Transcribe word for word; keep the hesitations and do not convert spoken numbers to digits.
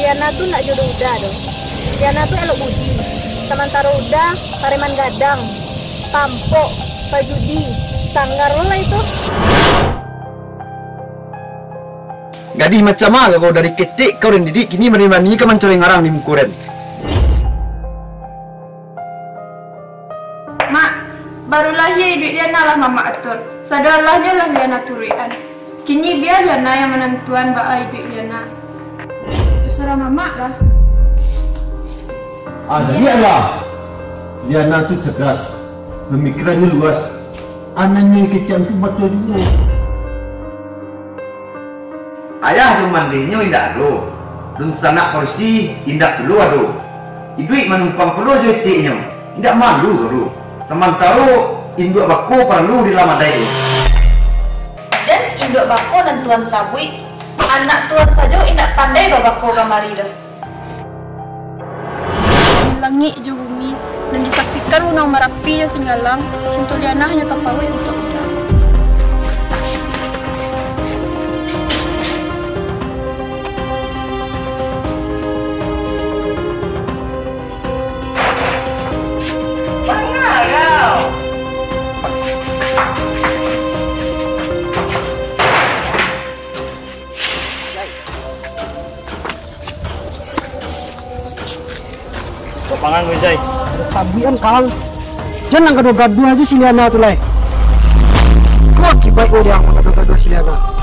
Liana tu ndak jodoh Uda doh. Liana tu elok budi. Samantaro Uda pareman gadang, pampok, pajudi, sanggar lo lah itu. Gadih macam a kau, dari ketek kau den didik, kini bani-bani ka mancoreng arang di muko den. Mak, baru lahia iduik Liana lah mamak atur. Sadolahnyo lah Liana turuikan. Kini bia Liana yang manantuan baa iduik Liana. Terserah mamak lah. Ah, jadi alah. Liana tu cerdas, pemikirannyo luas. Anaknyo yang kecek tu batua juo. Ayah jo mandinyo indak ado, dunsanak padusi indak pulo ado. Iduik manumpang pulo jo eteknyo, indak malu doh. Samantaro induak bako paralu dilamadai. Jan induak bako nan Tuan sabuik, anak Tuan sajo indak pandai babako kamari doh. Langik jo bumi, nan disaksikan Gunung Marapi jo Singgalang, cinto Liana hanyo tapauik untuak Uda. Kok pangan ko, Zai? Ada sabuikan kalang. Jan nan gaduah-gaduah aja si Liana tu lai. Ko akibat ko dia manggaduah-gaduah si Liana.